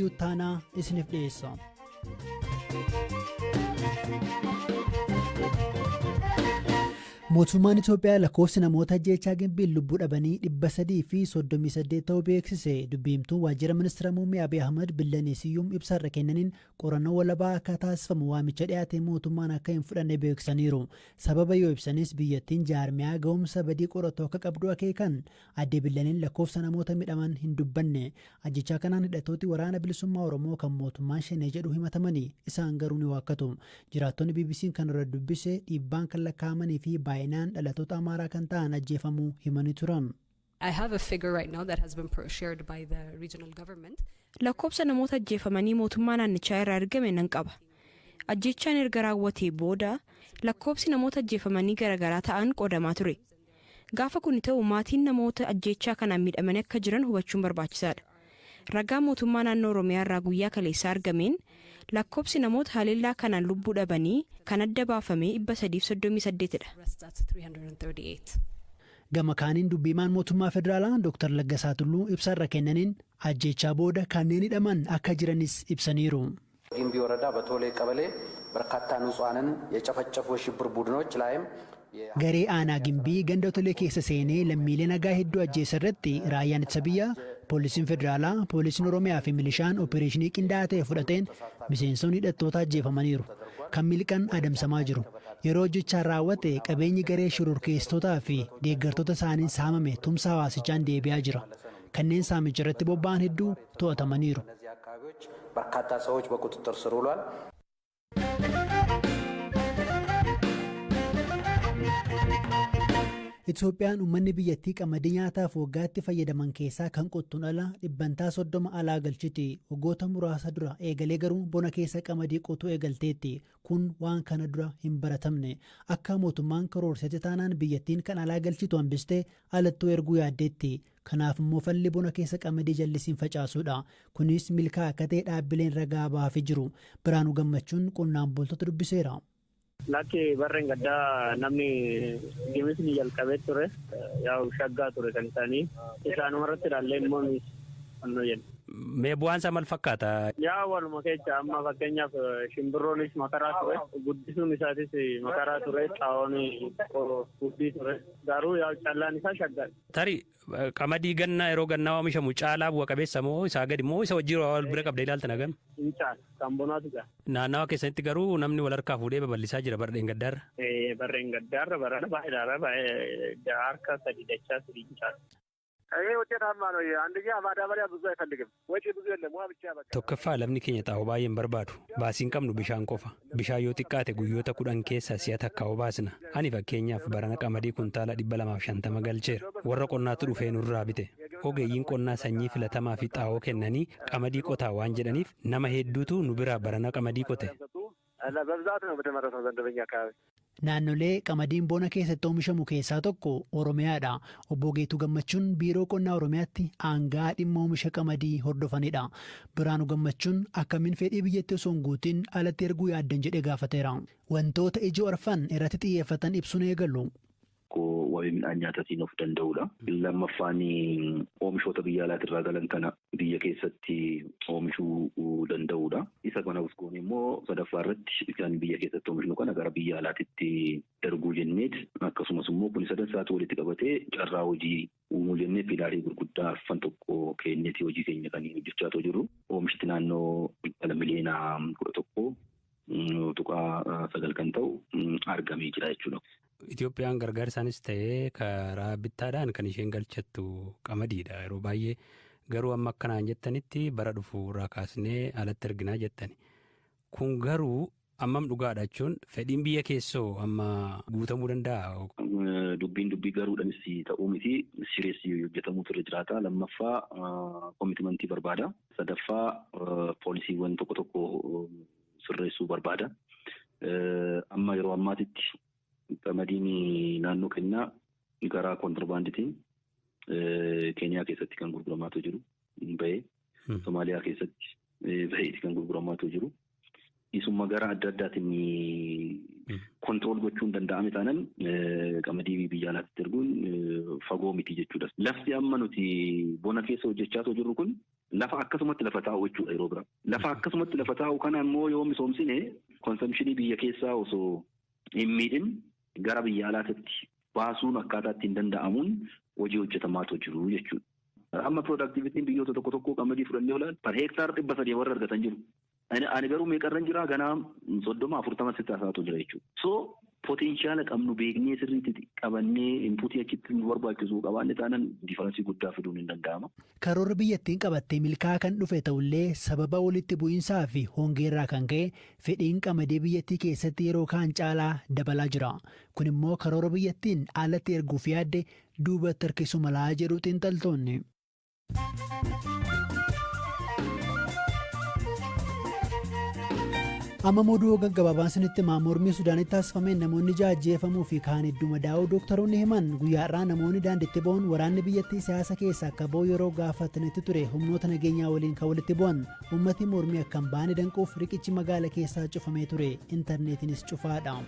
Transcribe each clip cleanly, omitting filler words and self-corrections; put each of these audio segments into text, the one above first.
Ittaanaa isiniif dhiyeessa. Mootummaan Itoophiyaa lakkoofsi namoota ajjeechaa Gimbiin lubbuu dhabanii 338 ta'uu beeksise. Dubbi himtuun waajjira ministira muummee Abiy Ahmad Billanee Siyyum ibsa har'a kennaniin qorannoo walabaa akka taasifamu waamicha dhiyaate mootummaan akka hin fudhanne beeksisaniiru. Sababa yoo ibsanis biyyattiin jaarmiyaa ga'umsa badii qoratu akka qabdu akeekan. Aadde Billaneen lakkoofsa namoota midhaman hin dubbanne. Ajjechaa kanaan hidhattooti Waraana Bilisummaa Oromoo kan mootummaan Shanee jedhu himatamani. Isaan garuu ni waakkatu. Jiraattonni BBC'n kan irra dubbise dhibbaan kan lakkaa'amanii fi baay'inaan dhalatoota Amaaraa kan ta'an ajjeefamuu himanii turan. I have a figure right now that has been shared by the regional government. Lakkoofsa namoota ajjeefamanii mootummaa naannichaa irraa argame nan qaba. Ajjeechaan erga raawwatee booda lakkoofsi namoota ajjeefamanii garaagaraa ta'an qoodamaa ture. Gaafa kun ta'u maatiin namoota ajjeechaa kanaan miidhamanii akka jiran hubachuun barbaachisaadha. Ragaa mootummaa naannoo Oromiyaa irraa guyyaa kaleessaa argameen lakkoofsi namoota haleellaa kanaan lubbuu dhabanii kan adda baafame 338dha. Rests at 338. Gama kaaniin dubbiimaan mootummaa federaalaa Dr. Laggasaa Tulluu ibsa irra kennaniin ajjeechaa booda kanneen hidhaman akka jiranis ibsaniiru. ጊምቢ ወረዳ በቶሌ ቀበሌ በርካታ ንጹሐንን የጨፈጨፉ የሽብር ቡድኖች ላይም Garee aanaa Gimbii ganda Tolee keessa seenee lammiilee nagaa hedduu ajjeese irratti raayyaan ittisa biyyaa, poolisiin federaalaa, poolisiin Oromiyaa fi milishaan opereeshinii qindaa'aa ta'e fudhateen miseensonni hidhattoota ajjeefamaniiru. Kan miliqan adamsamaa jiru. Yeroo hojjechaan raawwate qabeenyi garee shororkeessitotaa fi deeggartoota isaaniin saamame tumsa hawaasichaan deebi'aa jira. Kanneen saamicha irratti bobba'an hedduu to'atamaniiru. እነዚህ አካባቢዎች በርካታ ሰዎች በቁጥጥር ስር ውሏል። Itoophiyaan uummanni biyyattii qamadii nyaataaf waggaatti fayyadaman keessaa kan qottuun ala dhibbantaa 30 alaa galchiti. Waggoota muraasa dura eegalee garuu bona keessa qamadii qotuu eegalteetti. Kun waan kana dura hin baratamne. Akka mootummaan karoorsetti taanaan biyyattiin kan alaa galchitu hambistee alattuu erguu yaaddeetti. Kanaaf immoo falli bona keessa qamadii jallisiin facaasuudha. Kunis milkaa akka ta'e dhaabbileen ragaa baafii jiru. Biraanuu Gammachuun qonnaan bultoota dubbiseera. Lakki, barreen gaddaa namni gimisni jalqabee ture, yaa'u shaggaa ture kan isaanii isaanuma irratti ilaallee immoo fannoo jenna. Mee bu'aan isaa maal fakkaata? Yaa, waluma keessa amma fakkeenyaaf shimbirroonis makaraa ture, guddisuun isaatis makaraa ture, xaa'oon guddii ture, garuu yaa callaan isaa shaggaadha. Tarii qamadii gannaa yeroo gannaa oomishamu caalaa bu'a qabeessa moo isaa gadi moo isa wajjin wal bira qabdee ilaaltan hagam? Hin caala, kan bonaatu caala. Naannawa keessanitti garuu namni wal harkaa fuudhee babal'isaa jira barreen gaddaarra. Barreen gaddaarra barana baay'eedha, baay'ee harka sadii dachaa sadii hin caala. ይሄ ውጤታማ ነው። አንደኛ ማዳበሪያ ብዙ አይፈልግም፣ ወጪ ብዙ የለም፣ ውሃ ብቻ በቃ። Tokkoffaa, lafni keenya xaa'oo baay'ee hin barbaadu. Baasiin qabnu bishaan qofa. Bishaan yoo xiqqaate guyyoota 10 keessa si'a takka obaasna. Ani fakkeenyaaf barana qamadii kuntaala 250 galcheera. Warra qonnaatu dhufee nurraa bite. Ogeeyyiin qonnaa sanyii filatamaa fi xaa'oo kennanii qamadii qotaa waan jedhaniif nama hedduutu nu biraa barana qamadii qote. በብዛት ነው በተመረተው ዘንድሮ በኛ አካባቢ። Naannolee qamadiin bona keessatti oomishamu keessaa tokko Oromiyaadha. Obbo Geetuu Gammachuun Biiroo Qonnaa Oromiyaatti aangaa dhimma oomisha qamadii hordofanidha. Biraanuu Gammachuun akkamiin fedhii biyyattii osoo hin guutiin alatti erguu yaaddan jedhee gaafateera. Wantoota ijoo arfan irratti xiyyeeffatan ibsuun eegalu. Wabii midhaan nyaataatiin of danda'uudha. Lammaffaan, oomishoota biyya alaatirraa galan kana biyya keessatti oomishuu danda'uudha. Isa kana goone immoo sadaffaa irratti kan biyya keessatti oomishnu kana gara biyya alaatitti darbuu jenneet, akkasumas immoo kun sadansaatu walitti qabatee carraa hojii uumuu jennee pillarii gurguddaa arfan tokko kenneeti hojii keenya kan hojjechaa jiru. Oomishti naannoo miliyoona 11.9 kan ta'u argamee jira jechuudha. Itoophiyaan gargaarsaanis ta'ee karaa bittaadhaan kan isheen galchattu qamadiidha yeroo baay'ee. Garuu amma akkanaan jettanitti bara dhufu irraa kaasnee alatti erginaa jettani. Kun garuu ammam dhugaadha jechuun fedhiin biyya keessoo amma guutamuu danda'a? Dubbiin dubbii garuudhaanis ta'uu miti, sireessi hojjetamuutu irra jiraata. Lammaffaa, commitmentii barbaada. Sadaffaa, poolisiiwwan tokko tokko sirreessuu barbaada. Amma yeroo ammaatitti qamadiin naannoo keenyaa karaa kontirbaanditiin Keeniyaa keessatti kan gurguramaatu jiru bahee, Somaaliyaa keessatti baheeti kan gurguramaatu jiru. Isuma gara adda addaatiin control gochuun danda'ame taanaan qamadii biyya alaatti erguun fagoo miti jechuudha. Lafti amma nuti bona keessa hojjechaa jirru kun Lafa akkasumatti lafa taa'u jechuudha yeroo biraa. Lafa akkasumatti lafa taa'u kana immoo yoo misoomsine consumptionii biyya keessaa osoo hin miidhin gara biyya alaatti baasuun akkaataa ittiin danda'amuun hojii hojjetamaatu jiru jechuudha. Amma productivityn biyyoota tokko tokko qamadii fudhannee olaal per hectare 300 warra argatan jiru. Ani garuu meeqarran jira ganaa 30-40 sitti haasa'atu jira jechuudha. So potential qabnu beeknee sirriitti qabannee inputii achitti nu barbaachisu qabaanne taanaan difference guddaa fiduun hin danda'ama. Karoorri biyyattiin qabattee milkaa'aa kan dhufe ta'ullee, sababa walitti bu'iinsaa fi hongeerraa kan ka'e fedhiin qamadii biyyattii keessatti yeroo kaan caalaa dabalaa jira. Kun immoo karoora biyyattiin alatti erguuf yaadde duubatti harkisu malaa jedhu xiinxaltoonni. Amma oduu gaggabaabaan sinitti himaa. Mormii Sudaanitti taasifameen namoonni 6 ajjeefamuu fi kaan hedduu madaa'uu dooktaroonni himan. Guyyaa har'aa namoonni daandiitti ba'uun waraanni biyyattii siyaasa keessa akka ba'u yeroo gaafatanitti ture humnoota nageenyaa waliin kan walitti bu'an. Uummati mormii akka hin baane danquuf riqichi magaala keessaa cufamee ture, intarneetiinis cufaadha.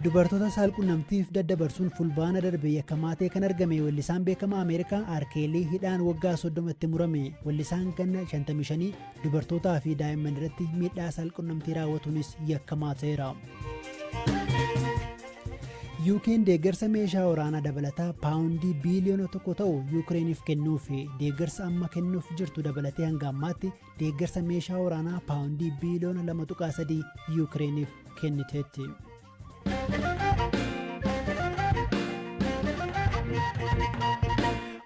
Dubartoota saalqunnamtiif daddabarsuun Fulbaana darbe yakkamaa ta'e kan argame weellisaan beekamaa Ameerikaa R. Kelly hidhaan waggaa 30tti murame. Weellisaan ganna 55 dubartootaa fi daa'imman irratti miidhaa saalqunnamtii raawwatuunis yakkamaa ta'eera. UK'n deeggarsa meeshaa waraanaa dabalataa paawundii biiliyoona 1 ta'u Yukireeniif kennuuf. Deeggarsa amma kennuuf jirtu dabalatee hanga ammaatti deeggarsa meeshaa waraanaa paawundii biiliyoona 2.3 Yukireeniif kenniteetti.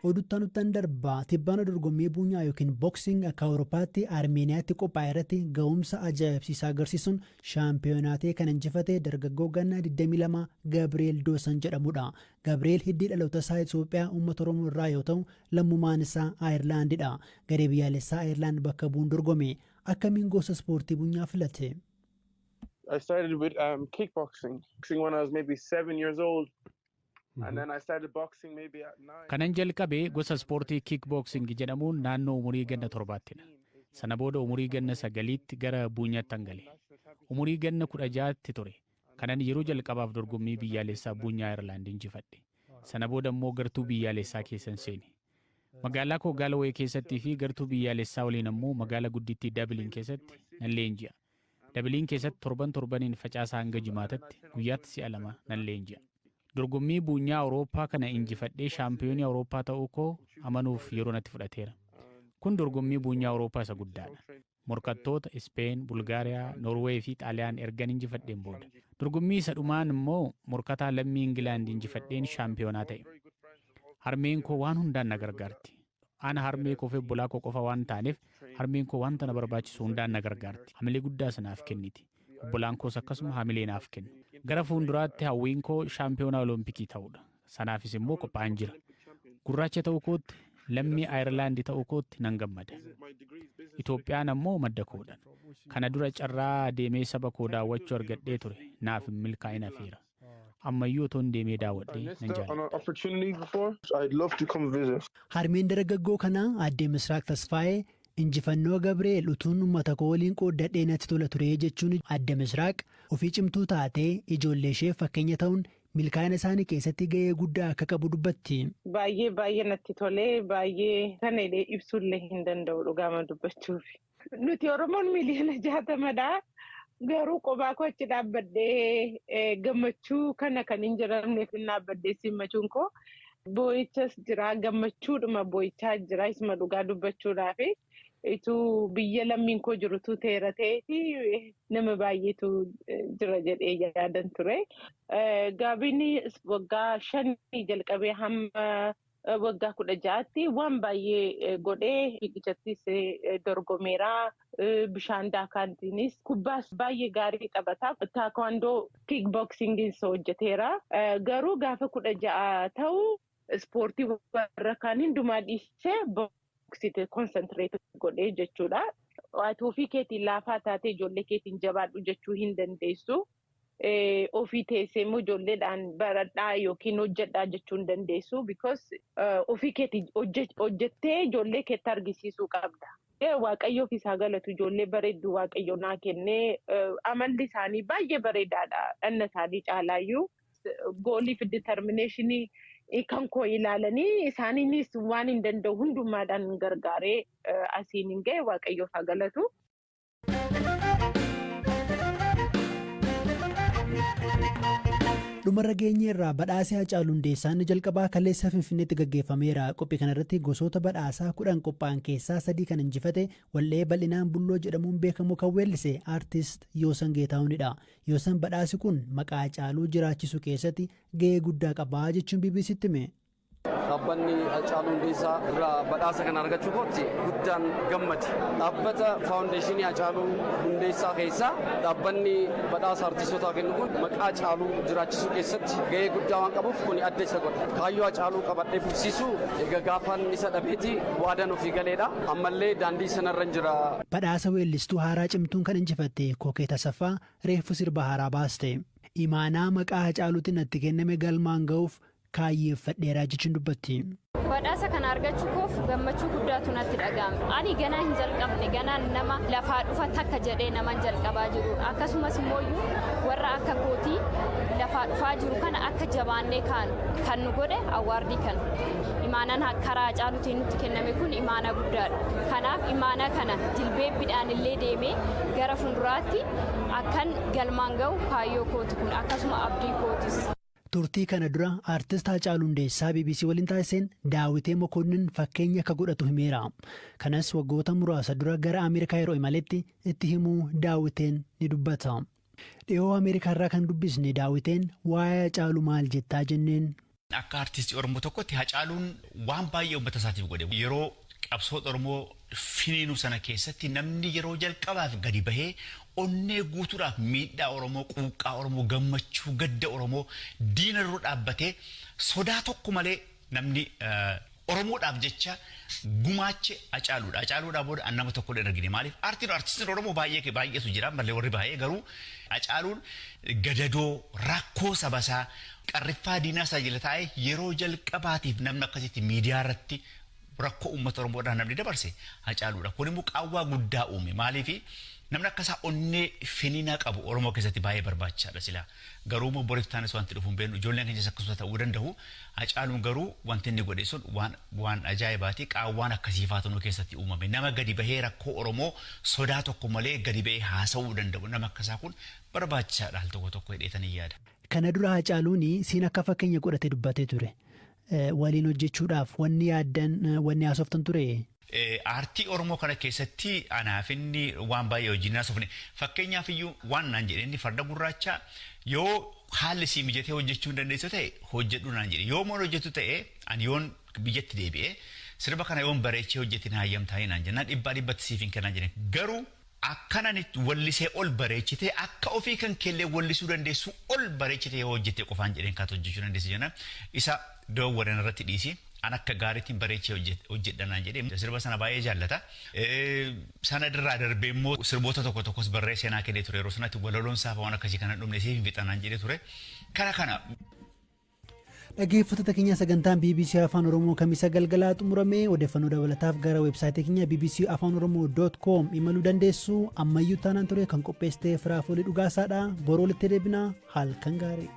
Oduttaan darbaa. Tibbaana dorgommii buunyaa yookiin boxing akka Awuropaatti Armeeniyaatti qophaa'e irratti ga'umsa ajaa'ibsiisaa agarsiisuun shaampiyoonaa kan injifate dargaggoo ganna 22 Gabrieel Doosan jedhamudha. Gabrieel hiddii dhaloota isaa Itoophiyaa uummata Oromoo irraa yoo ta'u, lammummaan isaa Aayerlaandidha. Garee biyyaalessaa Aayerlaand bakka bu'uun dorgome. Akkamiin gosa ispoortii buunyaa filate? I started with kickboxing when I was maybe 7 years old. And then I started boxing maybe at 9. Kanan jalqabe gosa ispoortii kickboxing jedhamuun naannoo umurii ganna 7ttidha. Sana booda umurii ganna 9tti gara buunyaatti gale. Umurii ganna 16tti ture. Kanan yeroo jalqabaaf dorgommii biyyaalessaa buunyaa Ayirlaand injifadhe. Sana booda immoo gartuu biyyaalessaa keessan seene. Magaalaa koo Gaalawee keessattii fi gartuu biyyaalessaa waliin ammoo magaalaa guddittii Dabiliin keessatti nan leenji'a. Dabiliin keessatti torban torbaniin Facaasaa hanga Jimaatatti guyyaatti si'a lama nan leenji'a. Dorgommii buunyaa Awurooppaa kana injifadhee shaampiyoonii Awurooppaa ta'uu koo amanuuf yeroo natti fudhateera. Kun dorgommii buunyaa Awurooppaa isa guddaadha. Morkattoota Ispeen, Bulgaariyaa, Noorweey fi Xaaliyaan ergan injifadheen booda. Dorgommii isa dhumaan immoo morkataa lammii Ingilaand injifadheen shaampiyoonaa ta'e. Harmeen koo waan hundaan na gargaarti. Ana, harmee koo fi obbolaa koo qofa waan taaneef harmeen koo wanta na barbaachisu hundaan na gargaarti. Hamilee guddaa sanaaf kenniti. Obbolaan koos akkasuma hamilee naaf kennu. Gara fuulduraatti hawwiin koo shaampiyoonaa Olompikii ta'uudha. Sanaafis immoo qophaa'an jira. Gurraacha ta'uu kootti, lammii Ayirlaandii ta'uu kootti nan gammada. Itoophiyaan ammoo madda koodha. Kana dura carraa deemee saba koo daawwachuu argadhee ture. Naaf hin milkaa'in hafeera. Ammayyuu otoon deemee daawwadhee nan jaalladha. Opportunity before. I'd love to come visit. Harmeen dargaggoo kanaa Aadde Misraaq Tasfaayee "Injifannoo Gabri'eel utuun uummata koo waliin qooddadhee natti tola ture" jechuun, Aadde Misraaq ofii cimtuu taatee ijoollee ishee fakkeenya ta'uun milkaa'ina isaanii keessatti gahee guddaa akka qabu dubbatti. Baay'ee baay'ee natti tolee, baay'ee kana illee ibsuullee hin danda'u dhugaama dubbachuuf. Nuti Oromoon miiliyoona 60dha. Garuu qophaa koo achi dhaabbadhee gammachuu kana kan hin jedhamneef dhaabbadhee simachuun koo boo'ichas jira, gammachuudhuma boo'ichaa jira isuma dhugaa dubbachuudhaaf. Ituu biyya lammiin koo jirutu teera ta'eeti nama baay'eetu jira jedhee yaadan ture. Gaabiin waggaa 5 jalqabee hamma waggaa 16tti waan baay'ee godhee, fiigichattis dorgomeera. Bishaan daakaantiinis, kubbaas baay'ee gaarii taphata. Taekwondo, kickboxingiis hojjeteera. Garuu gaafa 16 ta'u ispoortii warra kaan hundumaa dhiisee boksiitti concentrate godhee jechuudha. Ati ofii keetiin laafaa taatee ijoollee keetiin jabaadhu jechuu hin dandeessu. Ofii teessee immoo ijoolleedhaan baradhaa yookiin hojjedhaa jechuu hin dandeessu. Because ofii keetiin hojjettee ijoollee keetti argisiisuu qabda. Waaqayyoof isaa galatu, ijoollee bareedduu Waaqayyo naa kennee, amalli isaanii baay'ee bareedaadha. Dhanna isaanii caalaayyuu. Goalii fi determinationii Kan koo ilaalanii isaaniinis waan hin danda'u hundumaadhaan gargaaree asiin hin ga'e, Waaqayyoof haa galatu. Dhumarra geenye irraa badhaasee Hacaaluu Hundeessaa inni jalqabaa kaleessa Finfinneetti gaggeeffameera. Qophii kanarratti gosoota badhaasaa 10 qophaa'an keessaa sadii kan injifate wallee bal'inaan Bulloo jedhamuun beekamu kan weellise Aartist Yoosan Geetaahunidha. Yoosan badhaasi kun maqaa Hacaaluu jiraachisuu keessatti gahee guddaa qabaa jechuun BBCtti hime. Dhaabbanni Hacaaluu Hundeessaa irraa badhaasa kana argachuu kootti guddaan gammade. Dhaabbata faawundeeshinii Hacaaluu Hundeessaa keessaa dhaabbanni badhaasa artiistootaa kennu kun maqaa Hacaaluu jiraachisuu keessatti gahee guddaa waan qabuuf kun adda isa godha. Kaayyoo Hacaaluu qabadhee fufsiisuu egaa gaafaan isa dhabeeti waadaan ofii galeedha. Ammallee daandii sanarra jira. Badhaasa weellistuu haaraa cimtuun kan injifatte Kookee Tasaffaa reeffu sirba haaraa baaste. Imaanaa maqaa Hacaaluutiin natti kenname galmaan ga'uuf kaayyeeffadheeraa jechuun dubbatti. Badhaasa kana argachuu koof gammachuu guddaatu natti dhaga'ame. Ani ganaa hin jalqabne, ganaa nama lafaa dhufa takka jedhee naman jalqabaa jiru. Akkasumas immoo warra akka kootii lafaa dhufaa jiru kana akka jabaannee kan nu godhe award kana. Imaanaan karaa Hacaaluutiin nutti kenname kun imaanaa guddaadha. Kanaaf imaanaa kana jilbeebbiidhaan illee deemee gara fuulduraatti akkan galmaan ga'u kaayyoo kooti kun, akkasuma abdii kootis. Turtii kana dura Aartist Hacaaluu Hundeessaa BBC waliin taasiseen Daawitee Mokonnin fakkeenya akka godhatu himeera. Kanas waggoota muraasa dura gara Ameerikaa yeroo imaletti itti himuu Daawiteen ni dubbata. Dhiyoo Ameerikaa irraa kan dubbisne Daawiteen waa'ee Hacaaluu maal jettaa jenneen. Akka artistii Oromoo tokkotti Hacaaluun waan baay'ee uummata isaatiif godhe. Yeroo qabsoo Oromoo finiinuu sana keessatti namni yeroo jalqabaaf gadi bahee onnee guutuudhaaf miidhaa Oromoo, quuqqaa Oromoo, gammachuu, gadda Oromoo diina dura dhaabbatee sodaa tokko malee namni Oromoodhaaf jecha gumaache Hacaaluudha. Hacaaluudhaa booda nama tokko hin argine. Maaliif artistiin Oromoo baay'ee baay'eetu jira, malee warri baay'ee, garuu Hacaaluun gadadoo rakkoo sabasaa qarriffaa diinaa isaa jala taa'ee yeroo jalqabaatiif namni akkasitti miidiyaa irratti rakkoo uummata Oromoodhaan namni dabarse Hacaaluudha. Kun immoo qaawwaa guddaa uume. Maaliif namni akkasaa onnee finiinaa qabu Oromoo keessatti baay'ee barbaachisaadha silaa. Garuu immoo boriif taanis wanti dhufu hin beeknu, ijoolleen keenyas akkasuma ta'uu danda'u. Hacaaluun garuu wanti inni godhe sun waan ajaa'ibaati. Qaawwaan akkasii faatu nu keessatti uumame. Nama gadi bahee rakkoo Oromoo sodaa tokko malee gadi bahee haasa'uu danda'u. Nama akkasaa kun barbaachisaadha al tokko tokko hidheetanii yaada. Kana dura Hacaaluun siin akka fakkeenya godhatee dubbatee ture. Waliin hojjechuudhaaf wanni yaaddan, wanni haasoftan ture? Aartii Oromoo kana keessatti anaaf inni waan baay'ee wajjin haasofne. Fakkeenyaaf iyyuu waan naan jedhe, inni Farda Gurraacha yoo haalli sii mijatee hojjechuu hin dandeessu ta'e hojjedhu naan jedhe. Yoo moon hojjetu ta'e, ani yoon biyyatti deebi'ee sirba kana yoon bareechee hojjetin hayyamtaa'ee naan jennaan, 100% siif hin kennaa jedhe. Garuu akkanan wallisee ol bareechitee, akka ofii kan keellee wallisuu dandeessu ol bareechitee yoo hojjette qofaan jedheen kaatu hojjechuu dandeessu jennaan, isa doowwaran irratti dhiisi. An akka gaariitiin bareechee hojjedha naan jedhee, sirba sana baay'ee jaallata. Sana irraa darbee immoo sirboota tokko tokkos barreessee naa kennee ture, yeroo sanatti walaloon saafaa waan akkasii kana dhumne siif hin fixanaan jedhee ture. Kana kana. Dhaggeeffattoota keenya, sagantaan BBC Afaan Oromoo kamisa galgalaa xumuramee. Odeeffannoo dabalataaf gara weebsaayitii keenya bbcafaanoromoo.com imaluu dandeessu. Ammayyuu taanaan ture kan qopheessite Firaafoolii Dhugaasaadha. Boroo walitti deebinaa, halkan gaarii.